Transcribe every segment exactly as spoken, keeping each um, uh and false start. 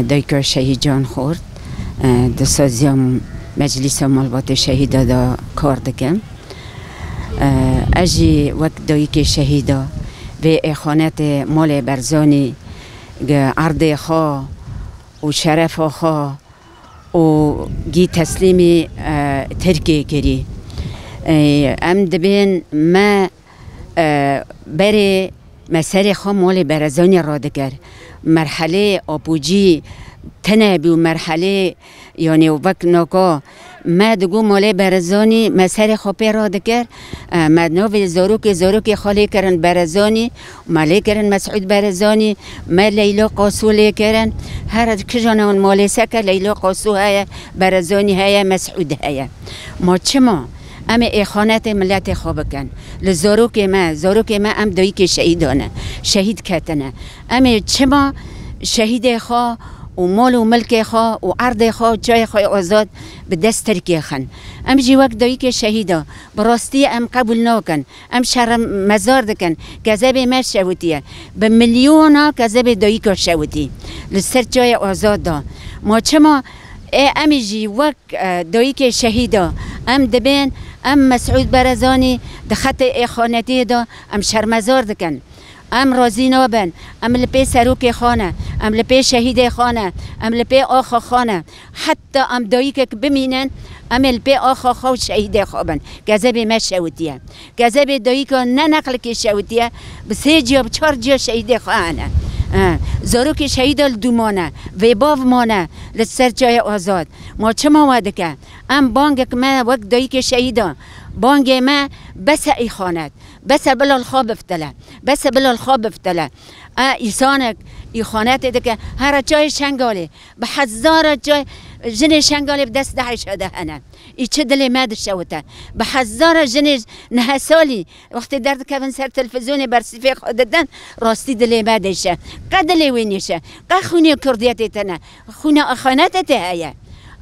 Dayika Şehîd Can Xort, e, di saziya Meclîsa Malbatê Şehîda de kar dikim. E, ez jî wek dayikê şehîda vê êxanetê malê Berzanî, gi erdê xwe û şerefa xwe û gî teslîmî, e, Tirkiyê kirî. E, em dibên me, e, berê me serê xwe malê Berezanî radikir. Merhelê apûcî tune bû, merhelê, yanî wek naka me digo malê Berezanî me serê xwe pê radikir. E, me navê zarokê, zarokê xwe lê kirin Berezanî, me lê kirin Mesûd Berezanî, me Leyla Qaso lê kirin. Her kijane hûn malê seke Leyla Qaso heye, Berezanî heye, Mesûd heye. Ma çima? Em ê êxanetê miletê xwe bikin. Li zarokê me, zarokê me em dayikê şehîdan e. Şehîd ketine. Em ê çima şehîdê xwe û mal û milkê xwe û erdê xwe û çayê xwe azad bi dest Tirkiyê xin? Em jî wek dayikê şehîda bi rastî em qebûl nakin. Em şermezar dikin. Kezebê me şewitiye. Bi milyona kezebê dayika şewitî. Li ser çayê azad da. Ma çima, e, em jî wek, e, dayikê şehîda em dibên, em Mesûd Berezanî di xetê êxanetiyê de em şermezar dikin. Em razî nabin. Em li pê serokê xwe ne. Em li pê şehîdê xwe ne. Em li pê axa xwe ne. Heta em dayikek bimînin, em ê li pê axa xwe û şehîdê xwe bin. Kezebê me şewitiye. Kezebê dayika ne neqlikê şewitiye, bi sê ciya, bi çar ciya şehîdê xwe hene. E, zarokê şehîda li dû mane, vê bav mane li ser çayê azad. Ma çima we dike? Em bangek me wek dayikê şehîda, bangê me bes e îxanet. Bes e bila li xwe biftile. Bes e bila li xwe biftile. E, îsanek îxanetê dike. Here çayê Şengalê. Bi hezara çay jinê Şengalê bi dest DAIŞ'e de hene. Î çi dilê me dişewite. Bi hezara jinê nehe salî wextê derdikevin ser televîzyonê bersîfê xwe didin, rastî dilê me dêşe. Qe dilê wê nêşe. Qe xwînê kurdiyetê tene. Xwîna îxanetê tê heye.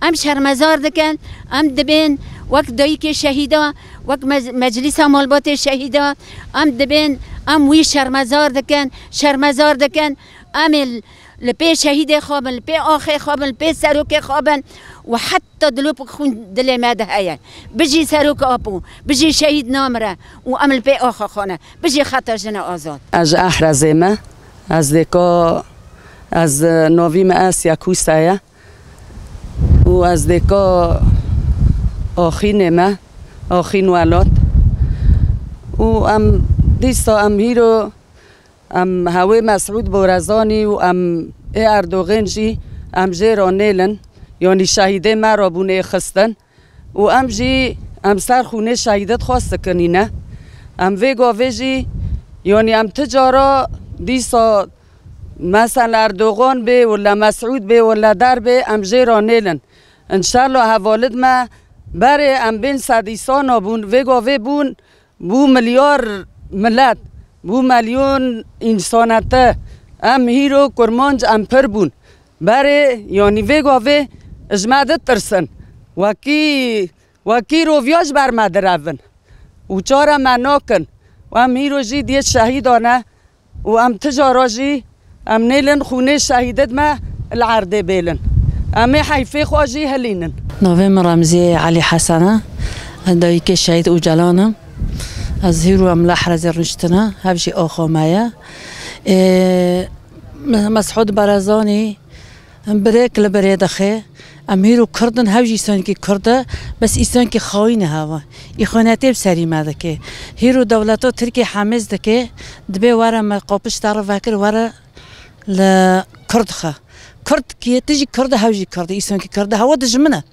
Em şermezar dikin, em dibên wek dayikê şehîda, wek mec-, meclîsa malbatê şehîda, em dibên, em wî şermezar dikin, şermezar dikin. Em ê li pê şehîdê xwe bin, li pê axê xwe bin, li pê serokê xwe bin û heta dilop xwîn dilê me de heye. Bijî serok Apo, bijî şehîd namire û em li pê axa xwe ne. Bijî xeta jina azad. Ez ji Ehrezê me. Ez dêka, ez, e, navî me Esya Kûsa ye. Û ez dêka axînê me, axîn welat. Û em dîsa em hîro, em hewê Mesûd Borezanî û em ê Erdogan jî em jê re nêlin. Yanî şehîdê me re bûn ê xistin. Û em jî, em ser xûnê şehîdê xwe sikinîne. Em vê gavê jî, yanî em ti cara dîsa, mesela Erdogan bê, wele Mesûd bê, wele der bê, em jê re nêlin. Înşallah hevalid me berê em bên sedîsana bûn, vê gavê bûn, bû milyar milet, bû milyon însanete. Em hîro kurmanc em pir bûn. Berê, yanî vê gavê ji me ditirsin. Wekî, wekî roviya ji ber me direvin. Û çare me nakin. Û em hîro jî diyê şehîdan e. Û em ti cara jî em nêlin xûnê şehîdid me li erdê bêlin. Em ê heyfê xwe jî hilînin. Navê min Remziyê Elî Hesen e. Ez dayikê Şehîd Ocalan im. Ez hîro em li Ehrezê rûniştine. Hev jî axa me ye. Ê, Mesûd Barazanî birêk li birê dixe. Em hîro Kurd in, hev jî îsankî Kurd e, bes îsankî xayîn e hewa. Îxanetê bi serî me dike. Hîro dewleta Tirkiyê hemêz dike, dibê were me qapiş te re vekir, were li Kurd xe. Kurd kî ye, tu jî Kurd e, hev jî Kurd e, îsankî Kurd e, hewa dijmin e.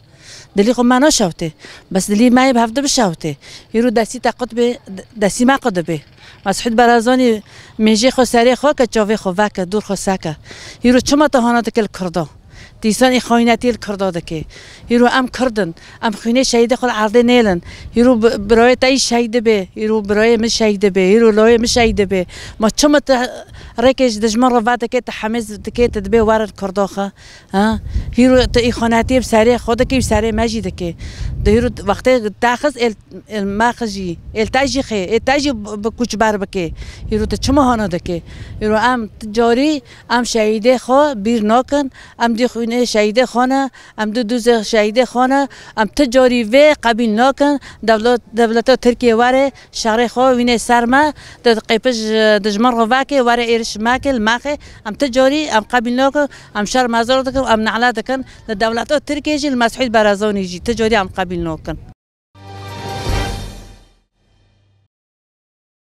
Dilî xwe me naşewtê. Bes dilî me yê bi hevdi bişewtê. Hîro destî te qut bê, destî me qut bê. Mesûd Barazanî mêjê xwe serê xwe ke, çavê xwe veke, dûr xwe seke. Hîro çima te hana dike li Kurda? Dîsan î xaynetiyê li Kurda dike. Hîro em Kurd in. Em xwînê şehîdê xwe li erdê nêlin. Hîro bi-, birayê te yî şehîd dibe. Hîro birayê min şehîd dibe. Hîro layê min şehîd dibe. Ma çima tu rêkê ji dijmin re vedike, tu hemêz dike, tu dibê werin Kurda xwe? Ha? Hîro tu î xaynetiyê bi serê xwe dike, bi serê me jî dike. Di hîro wextê te xist êl, êl me xwe jî, êl te jî xê, ê te jî bi, bi kuçber bike. Hîro tu çima hana dike? Hîro em ti carî, em şehîdê xwe bîr nakin, em dî xwînê şehîdê xwe ne, em dî dûzê şehîdê xwe ne, em ti carî vê qebîl nakin, dewlet, dewleta Tirkiye were, şerê xwe wînê ser me, di qêpij dijmin re veke, were êriş meke, li me xê, em ti carî em qebîl nakin, em şer mezar dikin, em nehla dikin, li dewleta Tirkiye jî, li Mesûd Barzanî jî, ti carî em qebîl nakin.